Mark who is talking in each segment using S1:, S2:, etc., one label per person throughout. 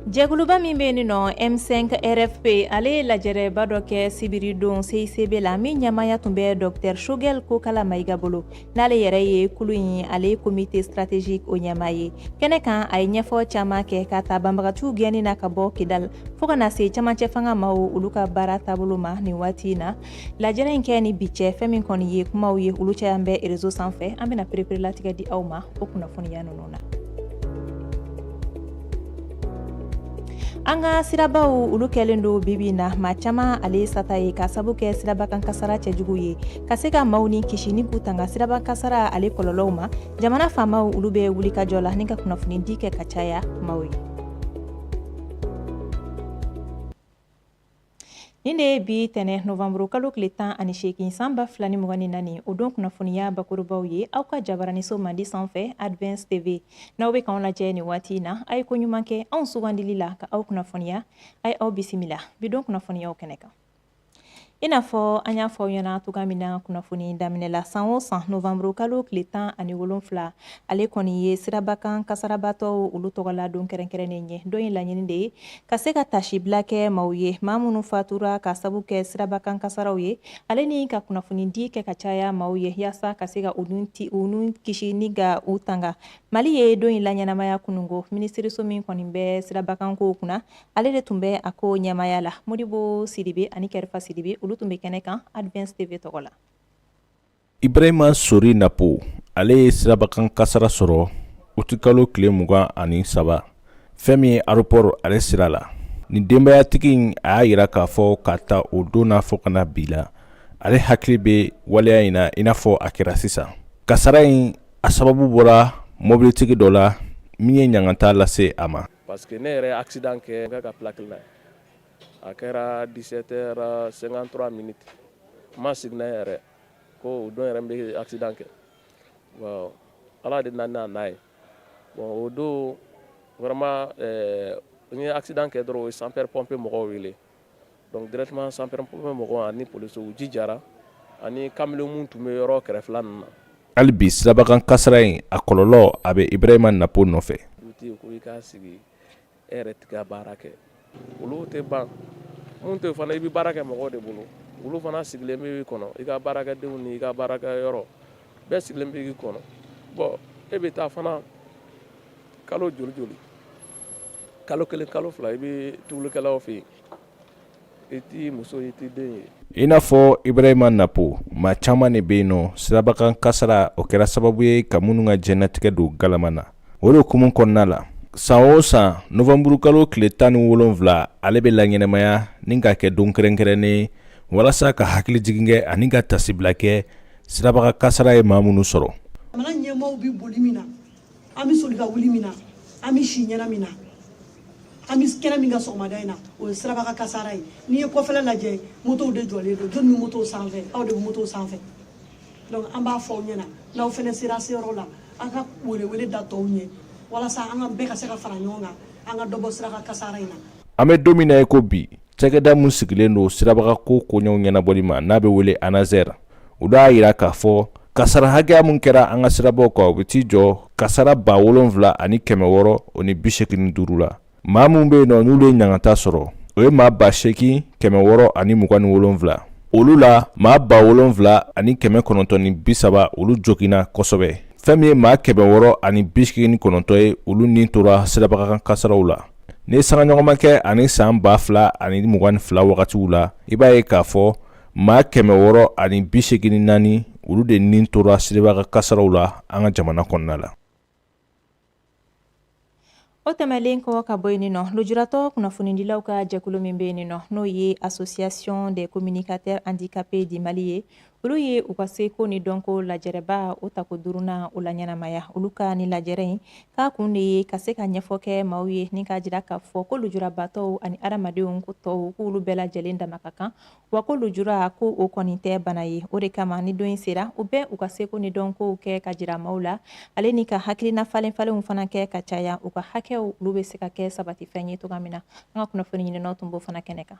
S1: Jɛkuluba min bɛ yen nɔ M5 RFP, ale ye lajɛrɛba dɔ kɛ sibiridon CICB la, min ɲɛmaaya tun bɛ Dr Choguel Kokala Mayiga bolo, n'ale yɛrɛ ye kulu in ale comité stratégique o ɲɛmaa ye. Kɛnɛ kan, a ye ɲɛfɔ caman kɛ, ka ta banbagatiw gɛnni na ka bɔ Kidal fo ka na se camancɛ fanga maaw olu ka baara taabolo ma nin waati in na. Lajɛrɛ in kɛ ni bi cɛ, fɛn min kɔni ye kumaw ye, olu caya bɛ réseau sanfɛ. An bɛna pereperelatigɛ di aw ma o kunnafoniya ninnu na. An ka sirabaw olu kɛlen don bibi na maa caman ale sata ye, ka sabu kɛ sirabakan kasara cɛjugu ye. Ka se ka maaw ni kisi ni k'u tanga siraba kasara ale kɔlɔlɔw ma, jamana faamaw olu bɛ wulikajɔ la ni ka kunnafoni di kɛ ka caya maaw ye. Nin de ye bi tɛnɛ novanburu kalo tile 18 san 2024, o don kunnafoniya bakurubaw ye aw ka jabaraniso mandi sanfɛ, Advance TV. N'aw bɛ k'anw lajɛ nin waati in na, a ye ko ɲuman kɛ anw sugandili la ka aw kunnafoniya. A ye aw bisimila bi don kunnafoniyaw kɛnɛ kan. I n'a fɔ an y'a fɔ aw ɲɛna cogoya min na kunnafoni daminɛ la, san o san novanburu kalo tile 17, ale kɔni ye sirabakan kasarabatɔw olu tɔgɔla don kɛrɛnkɛrɛnnen ye. Don in laɲini de ye ka se ka tasibila kɛ maaw ye, maa minnu fatura ka sabu kɛ sirabakan kasaraw ye, ale ni ka kunnafoni di kɛ ka caya maaw ye, yaasa ka se ka u kisi ni ka u tanga. Mali ye don in laɲɛnamaya kunungo. Minisiriso min kɔni bɛ sirabakankow kunna, ale de tun bɛ a ko ɲɛmaaya la. Modibo Sidibe ani Kɛrifa Sidibe, olu tun bɛ kɛnɛ kan Advance TV tɔgɔ la.
S2: Ibrahima Sori Napo, ale ye sirabakan kasara sɔrɔ utikalo tile 23, fɛn min ye aéroport ale sira la. Nin denbayatigi in, a y'a yira k'a fɔ k'a ta o don na fo ka na bi la, ale hakili bɛ waleya in na i n'a fɔ a kɛra sisan. Kasara in a sababu bɔra mobilitigi dɔ la min ye ɲangata lase a ma.
S3: Parce que ne yɛrɛ accident kɛ ka plaque la, a kɛra 17h53 minutes. N ma sigi n'a yɛrɛ ko o don yɛrɛ n bɛ accident kɛ. Bon, Ala de nana n'a ye. Bon, o don vraiment, n ye accident kɛ dɔrɔn, o ye sapeur pompier mɔgɔw wele. Donc directement sapeur pompier mɔgɔw ani policiers, u jijara ani kamalen mun tun bɛ yɔrɔ kɛrɛfɛla ninnu na.
S2: Hali bi sirabakan kasara in a kɔlɔlɔ, a bɛ Ibrahima Napo nɔfɛ.
S3: Dutigi ko i k'a sigi, e yɛrɛ t'i ka baara kɛ, olu tɛ ban mun tɛ fana. I bɛ baara kɛ mɔgɔw de bolo, olu fana sigilen bɛ kɔnɔ, i ka baarakɛdenw ni i ka baarakɛyɔrɔ bɛɛ sigilen bɛ kɔnɔ. Bon, e bɛ taa fana kalo joli joli, kalo 1, kalo 2, i bɛ tubilikɛlaw fɛ yen, i t'i muso, i t'i den ye.
S2: I n'a fɔ Ibrahima Napo, maa caman de bɛ yen nɔ, sirabakan kasara o kɛra sababu ye ka minnu ka diɲɛnatigɛ don galama na. O de hukumu kɔnɔna la, san o san novanburukalo tile 17, ale bɛ laɲɛnamaya ni ka kɛ don kɛrɛnkɛrɛnnen walasa ka hakili jigin kɛ ani ka tasibila kɛ sirabakan kasara ye maa minnu sɔrɔ.
S4: Jamana ɲɛmaaw bɛ boli min na, an bɛ soli ka wuli min na, an bɛ si ɲɛna min na, an bɛ kɛnɛ min ka sɔgɔmada in na, o ye sirabakan kasara ye. N'i ye kɔfɛla lajɛ, motow de jɔlen don. Jɔnni bɛ motow sanfɛ? Aw de bɛ motow sanfɛ. Donc an b'a fɔ aw ɲɛna, n'aw fana sera seyɔrɔ la, an ka welewele da tɔw ɲɛ, walasa an ka bɛɛ ka se ka fara ɲɔgɔn kan, an ka dɔ bɔ sirabakan kasara in na.
S2: An bɛ don min na i ko bi, cakɛda min sigilen don sirabaga ko koɲɛw ɲɛnabɔli ma, n'a bɛ wele ANASER, u y'a yira k'a fɔ kasara hakɛya min kɛra an ka sirabaw kan, o bɛ t'i jɔ kasara 7685 la. Maa minnu bɛ yen nɔ n'olu ye ɲangata sɔrɔ, o ye maa 8627. Olu la, maa 7930, olu joginna kosɛbɛ. Fɛn min ye maa 689 ye, olu ni tora sirabaga kasaraw la. N'i ye sangaɲɔgɔnma kɛ ani san 2022 wagatiw la, i b'a ye k'a fɔ maa 684, olu de ni tora sirabaga kasaraw la an ka jamana kɔnɔna la.
S1: O tɛmɛlen kɔ ka bɔ yen nɔ, lujuratɔ kunnafonidilaw ka jɛkulu min bɛ yen nɔ, n'o ye Association des communicateurs handicapés du Mali ye, olu ye u ka seko ni dɔnko lajɛrɛba o tako duurunan o laɲɛnamaya. Olu ka ni lajɛrɛ in k'a kun de ye ka se ka ɲɛfɔ kɛ maaw ye ni k'a jira k'a fɔ ko lujurabatɔw ani adamadenw ko tɔw, k'olu bɛɛ lajɛlen dama ka kan, wa ko lujura ko o kɔni tɛ bana ye. O de kama ni don in sera, u bɛɛ u ka seko ni dɔnkow kɛ ka jira maaw la, ale ni ka hakilina falen falenw fana kɛ ka caya, u ka hakɛw olu bɛ se ka kɛ sabatifɛn ye cogoya min na. An ka kunnafoni ɲininaw tun b'o fana kɛnɛ kan.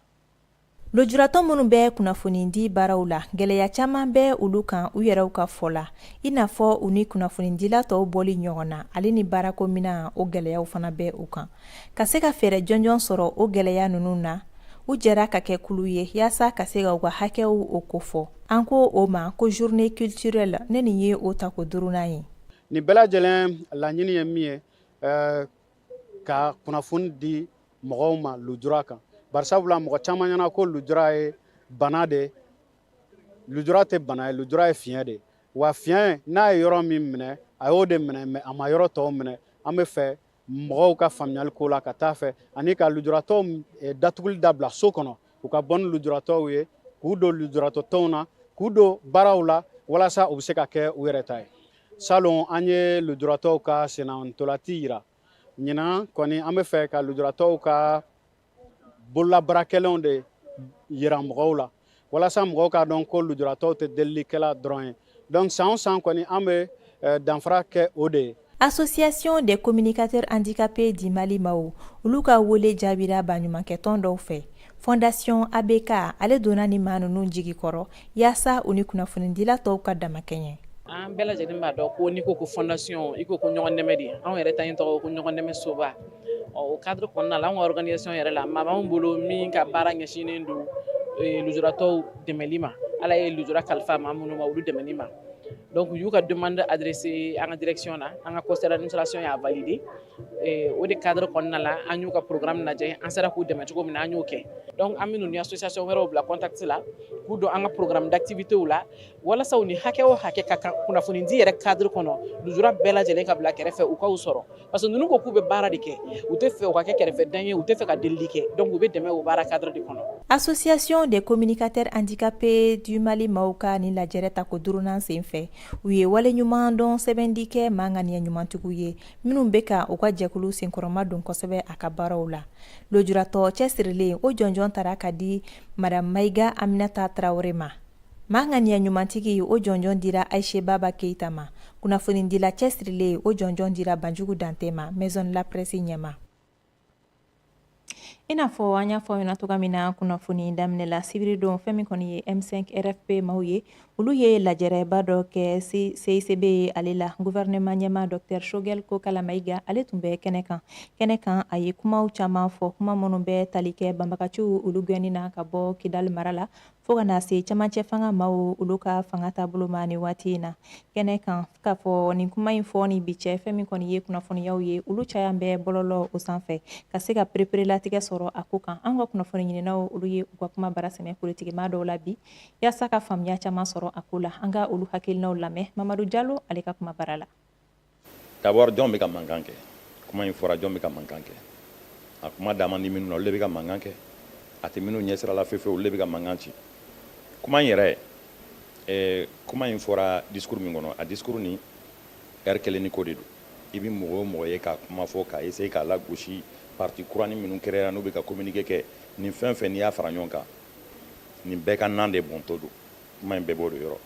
S1: Lujuratɔ minnu bɛ kunnafonidi baaraw la, gɛlɛya caman bɛ olu kan u yɛrɛw ka fɔ la, i n'a fɔ u ni kunnafonidila tɔw bɔli ɲɔgɔn na, ale ni baarako minan, o gɛlɛyaw fana bɛ u kan. Ka se ka fɛɛrɛ jɔnjɔn sɔrɔ o gɛlɛya ninnu na, u jɛra ka kɛ kulu ye yaasa ka se ka u ka hakɛw o kofɔ. An ko o ma ko journée culturelle. Ne nin ye o tako duurunan ye.
S5: Nin bɛɛ lajɛlen laɲini ye min ye, ka kunnafoni di mɔgɔw ma lujura kan, barisabula mɔgɔ caman ɲɛna ko lujura ye bana de. Lujura tɛ bana ye, lujura ye fiɲɛ de. Wa fiɲɛ n'a ye yɔrɔ min minɛ, a y'o de minɛ, mais a ma yɔrɔ tɔw minɛ. An bɛ fɛ mɔgɔw ka faamuyali ko la ka taa fɛ, ani ka lujuratɔw datuguli dabila so kɔnɔ, u ka bɔ ni lujuratɔw ye, k'u don lujuratɔ tɔnw na, k'u don baaraw la, walasa u bɛ se ka kɛ u yɛrɛ ta ye. Salon, an ye lujuratɔw ka sennantolati yira. Ɲinan kɔni, an bɛ fɛ ka lujuratɔw ka bololabaarakɛlenw de yira mɔgɔw la, walasa mɔgɔw k'a dɔn ko lujuratɔw tɛ delilikɛla dɔrɔn ye. Donc san o san kɔni, an bɛ danfara kɛ o de ye.
S1: Association des communicateurs handicapés du Mali maaw, olu ka wele jaabira baɲumankɛtɔn dɔw fɛ. Fondation ABK, ale donna ni maa ninnu jigi kɔrɔ yaasa u ni kunnafonidila tɔw ka damakɛɲɛ.
S6: An bɛɛ lajɛlen b'a dɔn ko n'i ko ko fondation, i ko ko ɲɔgɔn dɛmɛ de. Anw yɛrɛ ta in tɔgɔ ko ɲɔgɔn dɛmɛ soba. Ɔ, o cadre kɔnɔna la, anw ka organisation yɛrɛ la, maa b'anw bolo min ka baara ɲɛsinnen don lujuratɔw dɛmɛli ma. Ala ye lujura kalifa maa minnu ma, olu dɛmɛli ma. Donc u y'u ka demande adressé an ka direction na, an ka conseil d'administration y'a validé. O de cadre kɔnɔna la, an y'u ka programme lajɛ, an sera k'u dɛmɛ cogo min na, an y'o kɛ. Donc an bɛ ni association wɛrɛw bila contact la, k'u don an ka programme d'activité la, walasa u ni hakɛ o hakɛ ka kan kunnafonidi yɛrɛ cadre kɔnɔ, lujura bɛɛ lajɛlen ka bila kɛrɛfɛ, u k'aw sɔrɔ, parce que ninnu ko k'u bɛ baara de kɛ, u tɛ fɛ u ka kɛ kɛrɛfɛdan ye, u tɛ fɛ ka delili kɛ. Donc u bɛ dɛmɛ o baara cadre de kɔnɔ.
S1: Association des communicateurs handicapés du Mali maaw ka nin lajɛrɛ tako duurunan sen fɛ, u ye wale ɲuman dɔn sɛbɛndi kɛ maa ŋaniya ɲumantigiw ye minnu bɛ ka u ka jɛkulu senkɔrɔma don kosɛbɛ a ka baaraw la. Lujuratɔ cɛsirilen, o jɔnjɔn tara ka di Madame Mayiga Aminata Tarawele ma. Maa ŋaniya ɲumantigi, o jɔnjɔn dira Ayise Baba Keyita ma. Kunnafonidila cɛsirilen, o jɔnjɔn dira Banjugu Dante ma, Maison de la Presse ɲɛma. I n'a fɔ an y'a fɔ aw ɲɛna cogoya min na kunnafoni daminɛ la, sibiridon, fɛn min kɔni ye M5 RFP maaw ye, olu ye lajɛrɛba dɔ kɛ CICB ye. Ale la, gouvernement ɲɛmaa Dr Choguel Kokalla Maïga, ale tun bɛ kɛnɛ kan. Kɛnɛ kan, a ye kumaw caman fɔ, kuma minnu bɛ tali kɛ banbagaciw olu gɛnni na ka bɔ Kidali mara la, fo ka na se camancɛ fanga maaw olu ka fanga taabolo ma nin waati in na. Kɛnɛ kan, k'a fɔ nin kuma in fɔ ni bi cɛ, fɛn min kɔni ye kunnafoniyaw ye, olu caya bɛ bɔlɔlɔ o sanfɛ, ka se ka pereperelatigɛ sɔrɔ a ko kan. An ka kunnafoni ɲininaw, olu ye u ka kuma bara sɛmɛ politikimaa dɔw la bi, yaasa ka faamuya caman sɔrɔ a ko la. An ka olu hakilinaw lamɛn Mamadu Jalo, ale ka kuma bara la.
S7: D'abord, jɔn bɛ ka mankan kɛ? Kuma in fɔra, jɔn bɛ ka mankan kɛ? A kuma da man di minnu na, olu de bɛ ka mankan kɛ. A tɛ minnu ɲɛsira la fewu fewu, olu de bɛ ka mankan ci. Kuma in yɛrɛ, kuma in fɔra discours min kɔnɔ, a discours ni heure kelen ni ko de don. I bɛ mɔgɔ o mɔgɔ ye k'a kuma fɔ, k'a essayer k'a lagosi, parti kuranin minnu créera, n'u bɛ ka communiqué kɛ, nin fɛn fɛn, n'i y'a fara ɲɔgɔn kan, nin bɛɛ ka nan de bɔntɔ don. Kuma in bɛɛ b'o de yɔrɔ.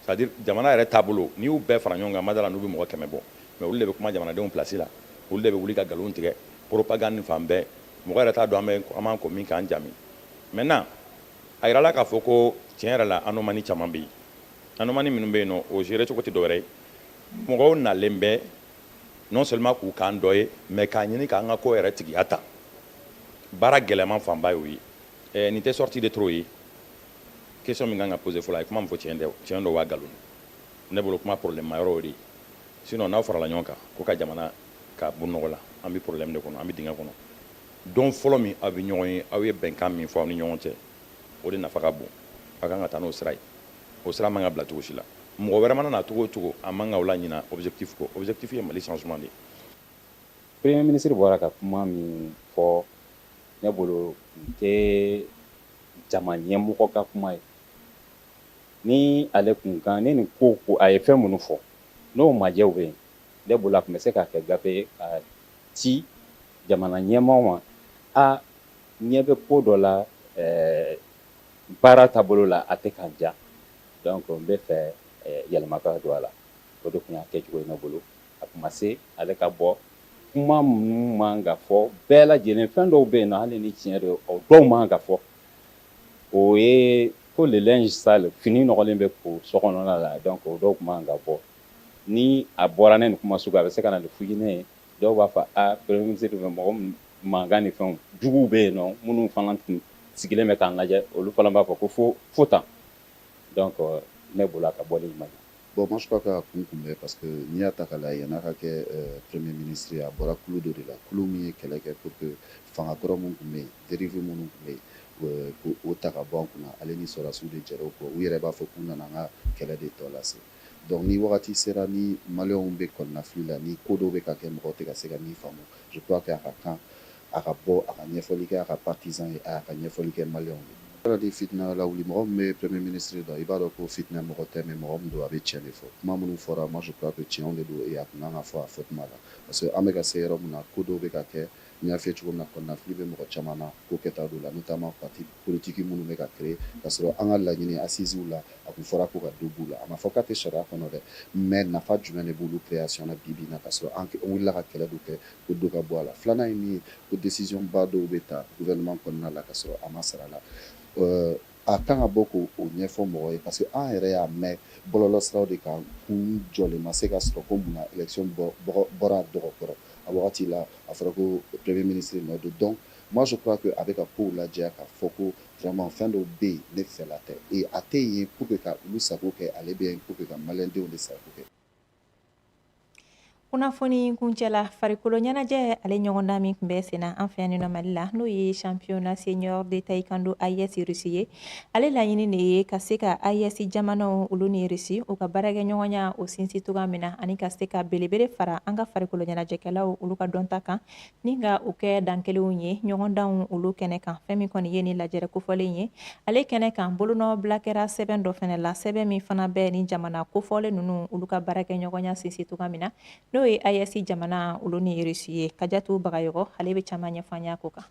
S7: C'est à dire, jamana yɛrɛ taabolo, n'i y'u bɛɛ fara ɲɔgɔn kan, madala n'u bɛ mɔgɔ 100 bɔ, mais olu de bɛ kuma jamanadenw place la, olu de bɛ wuli ka nkalon tigɛ, propagande fan bɛɛ. Mɔgɔ yɛrɛ t'a dɔn an bɛ an b'an ko min k'an jami. Maintenant, a yirala k'a fɔ ko tiɲɛ yɛrɛ la, anomalie caman bɛ yen. Anomalie minnu bɛ yen nɔ, o gérer cogo tɛ dɔwɛrɛ ye, mɔgɔw nalen bɛ non seulement k'u kan dɔ ye, mais k'a ɲini k'an ka ko yɛrɛ tigiya ta. Baara gɛlɛman fanba y'o ye. Nin tɛ sortie de trop ye. Question min kan ka poser fɔlɔ, a ye kuma min fɔ, tiɲɛ tɛ, tiɲɛ don wa nkalon? Ne bolo, kuma problème ma yɔrɔ o de ye. Sinon, n'aw farala ɲɔgɔn kan ko ka jamana ka bɔ nɔgɔ la, an bɛ problème de kɔnɔ, an bɛ dingɛ kɔnɔ. Don fɔlɔ min aw bɛ ɲɔgɔn ye, aw ye bɛnkan min fɔ aw ni ɲɔgɔn cɛ, o de nafa ka bon. Aw kan ka taa n'o sira ye. O sira man ka bila cogo si la. Mɔgɔ wɛrɛ mana na cogo o cogo, a man k'aw la ɲina objectif kɔ. Objectif ye Mali changement de ye.
S8: Premier ministre bɔra ka kuma min fɔ, ne bolo, nin tɛ jama ɲɛmɔgɔ ka kuma ye. Ni ale kun kan ni nin ko ko a ye fɛn minnu fɔ, n'o majɛw bɛ yen, ne bolo, a tun bɛ se ka kɛ gafe ye ka ci jamana ɲɛmaaw ma: a ɲɛ bɛ ko dɔ la, baara taabolo la, a tɛ k'an diya, donc n bɛ fɛ yɛlɛma ka don a la. O de tun y'a kɛcogo ye. Ne bolo, a tun ma se ale ka bɔ kuma minnu man ka fɔ bɛɛ lajɛlen. Fɛn dɔw bɛ yen nɔ, hali ni tiɲɛ don, o dɔw man ka fɔ. O ye ko le linge sale, fini nɔgɔlen bɛ ko so kɔnɔna la. Donc o dɔw tun man kan ka bɔ. Ni a bɔra ne nin kuma sugu, a bɛ se ka na ni fujinɛ ye. Dɔw b'a fɔ a premier ministre bɛ mɔgɔ min mankan ni fɛnw juguw bɛ yen nɔ, minnu fana tun sigilen bɛ k'an lajɛ, olu fana b'a fɔ ko fo fo tan. Donc ne bolo, a ka bɔli ma ɲi.
S9: Bon, moi je crois k'a kun kun bɛ, parce que n'i y'a ta k'a lajɛ, yan'a ka kɛ premier ministre ye, a bɔra kulu dɔ de la, kulu min ye kɛlɛ kɛ pour que fanga kɔrɔ min tun bɛ yen, dérive minnu tun bɛ yen, k'o ta ka bɔ an kunna. Ale ni sɔrɔdasiw de jɛra o kɔ. U yɛrɛ b'a fɔ k'u nana an ka kɛlɛ de tɔ lase. Donc ni wagati sera ni maliyɛnw bɛ kɔnɔnafili la, ni ko dɔw bɛ ka kɛ, mɔgɔw tɛ ka se ka min faamu, je crois que a ka kan a ka bɔ, a ka ɲɛfɔli kɛ a ka partisan ye, a ka ɲɛfɔli kɛ maliyɛnw ye. Yɔrɔ ni fitina lawuli, mɔgɔ min bɛ premier ministre dɔn, i b'a dɔn ko fitinɛ mɔgɔ tɛ, mais mɔgɔ min don, a bɛ tiɲɛ de fɔ. Kuma minnu fɔra, moi je crois que tiɲɛw de don et a tun kan ka fɔ a fɔ tuma la, parce que an bɛ ka se yɔrɔ min na, ko dɔw bɛ ka kɛ, n y'a f'i ye cogo min na, kɔnɔnafili bɛ mɔgɔ caman na ko kɛta dɔw la, notamment parti politique minnu bɛ ka créer, ka sɔrɔ an ka laɲini assises la, a kun fɔra ko ka dɔ b'u la. A ma fɔ k'a tɛ sariya kɔnɔ dɛ, mais nafa jumɛn de b'olu création na bi bi in na, ka sɔrɔ an wulila ka kɛlɛ dɔ kɛ ko dɔ ka bɔ a la? Filanan ye min ye, ko décision ba dɔw bɛ ta gouvernement kɔnɔna la ka sɔrɔ a ma sara la. A kan ka bɔ k'o ɲɛfɔ mɔgɔ ye, parce que an yɛrɛ y'a mɛn bɔlɔlɔ siraw de kan, kun jɔlen ma se ka sɔrɔ ko munna élection bɔra dɔgɔkɔrɔ. A wagati la, a fɔra ko premier ministre nɔ don. Donc moi je crois que a bɛ ka kow lajɛya k'a fɔ ko vraiment fɛn dɔw bɛ yen, ne fɛla tɛ et a tɛ yen pour que ka olu sago kɛ, ale bɛ yen pour que ka maliyɛndenw de sago kɛ.
S1: Kunnafoni kuncɛ la, farikolo ɲɛnajɛ ale ɲɔgɔndan min tun bɛ senna an fɛ yan nɔ Mali la, n'o ye championnat senior de taekwondo AES Russie ye, ale laɲini de ye ka se ka AES jamanaw olu ni Russie u ka baarakɛɲɔgɔnya o sinsin cogoya min na, ani ka se ka belebele fara an ka farikolo ɲɛnajɛkɛlaw olu ka dɔnta kan, ni ka u kɛ dankelenw ye ɲɔgɔndanw olu kɛnɛ kan. Fɛn min kɔni ye ni lajɛrɛ kofɔlen ye, ale kɛnɛ kan bolonɔ bila kɛra sɛbɛn dɔ fɛnɛ la, sɛbɛn min fana bɛ ni jamana kofɔlen ninnu olu ka baarakɛɲɔgɔnya sinsin cogoya min na, n'o ye AES jamana olu ni Russie ye. Kajatu Bagayɔgɔ, ale bɛ caman ɲɛfɔ an ye ko kan.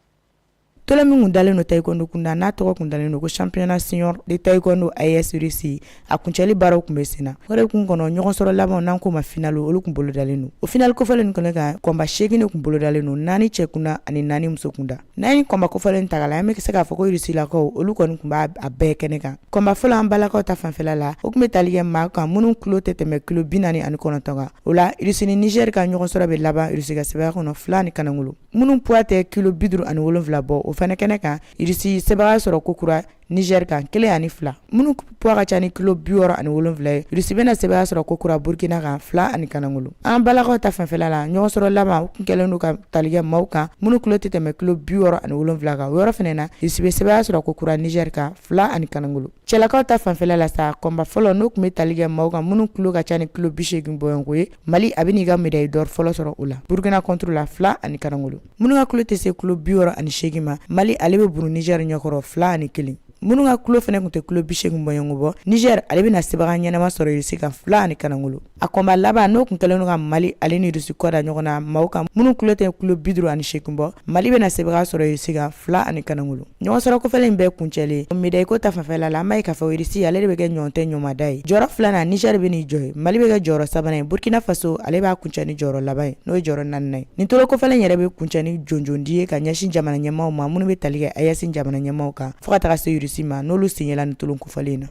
S10: Tɔlɔ min kun dalen don taekwondo kunda, n'a tɔgɔ kun dalen don ko championnat senior de taekwondo AES Russie, a kuncɛli baaraw kun bɛ sen na. O de kun kɔnɔ, ɲɔgɔn sɔrɔ labanw, n'an k'o ma finale, olu kun bolodalen don. O finale kofɔlen nin kɔnɔ kan, combat 8 de kun bolodalen don, naani cɛ kunda ani naani muso kunda. N'an ye combat kofɔlen ta k'a lajɛ, an bɛ se k'a fɔ ko Rusilakaw olu kɔni kun b'a a bɛɛ kɛnɛ kan. Combat fɔlɔ, an balakaw ta fanfɛla la, o kun bɛ tali kɛ maa kan minnu kilo tɛ tɛmɛ kilo 49 kan. O la, Russie ni Niger ka ɲɔgɔn sɔrɔ bɛ laban Russie ka sɛbɛn kɔnɔ 2-1. Minnu poids tɛ kilo 57 bɔ, o fana kɛnɛ kan, Russie sebaga sɔrɔ kokura Niger kan 1-2. Minnu poids ka ca ni kilo 67 ye, Russie bɛna sebaga sɔrɔ kokura Burkina kan 2-1. An balakaw ta fanfɛla la, ɲɔgɔn sɔrɔ laban, u kun kɛlen don ka tali kɛ maaw kan minnu kilo tɛ tɛmɛ kilo 67 kan. O yɔrɔ fana na, Russie bɛ sebaga sɔrɔ kokura Niger kan 2-1. Cɛlakaw ta fanfɛla la sa, combat fɔlɔ, n'o tun bɛ tali kɛ maaw kan minnu kilo ka ca ni kilo 80 bɔɲɔgɔnko ye, Mali a bɛ n'i ka médaille d'or fɔlɔ sɔrɔ o la Burkina contre la 2-1. Minnu ka kilo tɛ se kilo 68 ma, Mali ale bɛ buru Niger ɲɛkɔrɔ 2-1. Minnu ka kilo fana tun tɛ kilo 80 bɔɲɔgɔnko bɔ, Niger ale bɛna sebaga ɲɛnama sɔrɔ Russie kan 2-1. A combat laban, n'o tun kɛlen don ka Mali ale ni Russie kɔ da ɲɔgɔn na, maaw kan minnu kilo tɛ kilo 58 bɔ, Mali bɛna sebaga sɔrɔ Russie kan 2-1. Ɲɔgɔn sɔrɔ kofɛlen in bɛɛ kuncɛlen, médaille ko ta fanfɛla la, an b'a ye k'a fɔ Russie ale de bɛ kɛ ɲɔgɔn tɛ ɲɔgɔnmada ye. Jɔyɔrɔ filanan, Niger bɛ n'i jɔ ye, Mali bɛ kɛ jɔyɔrɔ sabanan ye, Burkina Faso ale b'a kuncɛ ni jɔyɔrɔ laban ye, n'o ye jɔyɔrɔ naaninan ye. Nin tolo kofɛlen yɛrɛ bɛ kuncɛ ni jonjondi ye ka ɲɛsin jamana ɲɛmaaw ma minnu bɛ tali kɛ AES jamana ɲɛmaaw kan, fo ka taga se Russie ma, n'olu sen yela nin tolon kofɔlen in na.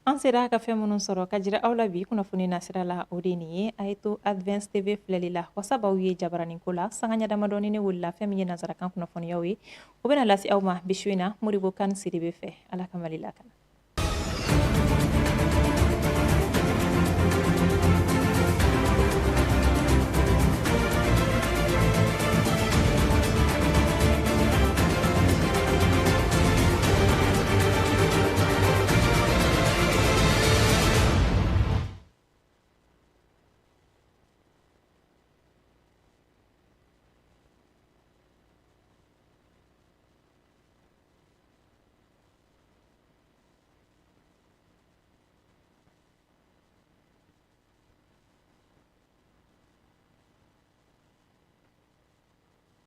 S1: An sera ka fɛn minnu sɔrɔ ka jira aw la bi kunnafoni nasira la, o de nin ye. A ye to Advance TV filɛli la, wasa b'aw ye jabaraninko la sanga ɲɛ damadɔni ne wulila. Fɛn min ye nansarakan kunnafoniyaw ye, o bɛna lase aw ma bi su in na Modibo Kane Sidibe fɛ. Ala ka Mali lakana.